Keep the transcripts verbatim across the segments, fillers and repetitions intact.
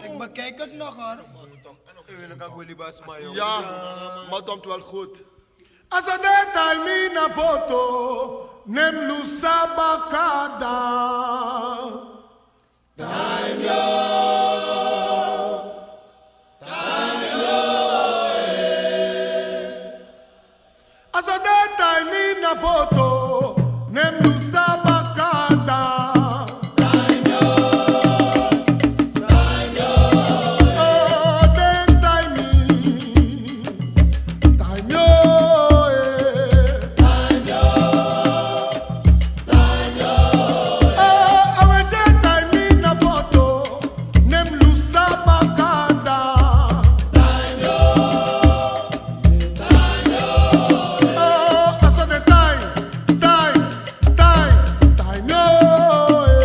Ik bekijk het nog, hoor. Ja, maar het komt wel goed. Als het de timing na foto, neem Lusa Bakada. Asa den taimi na foto, nem du sabakada. Oh, den taimi, taimi, oh, eh. Oh, awe den taimi na foto, nem du sabakada. Oh, asa den taimi, taimi, taimi, taimi, oh, eh.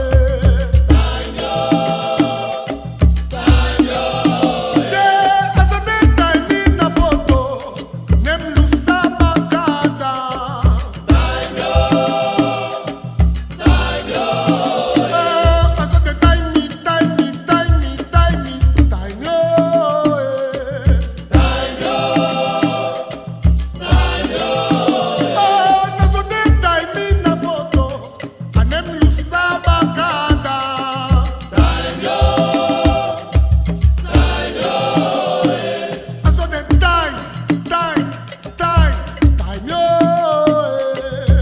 Yeah, asa den taimi na foto, nem du sabakada. Oh, asa den taimi, taimi, taimi, taimi, taimi, oh, eh. Oh, na so den taimi na foto, a nem du sabakada. A so den taimi, taimi, taimi, taimi, oh, eh.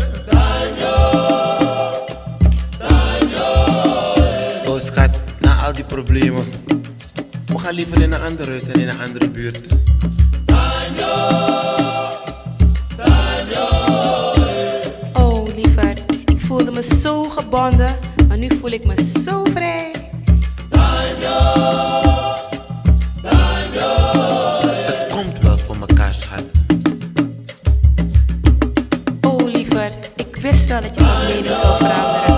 Oh, schat, na al die problemen, we gaan liever in een ander huis en in een andere buurt. Oh, lieverd, ik voelde me zo gebonden, maar nu voel ik me zo vrij. Het komt wel voor mekaar, schat. Oh, lieverd, ik wist wel dat je van mening zou veranderen.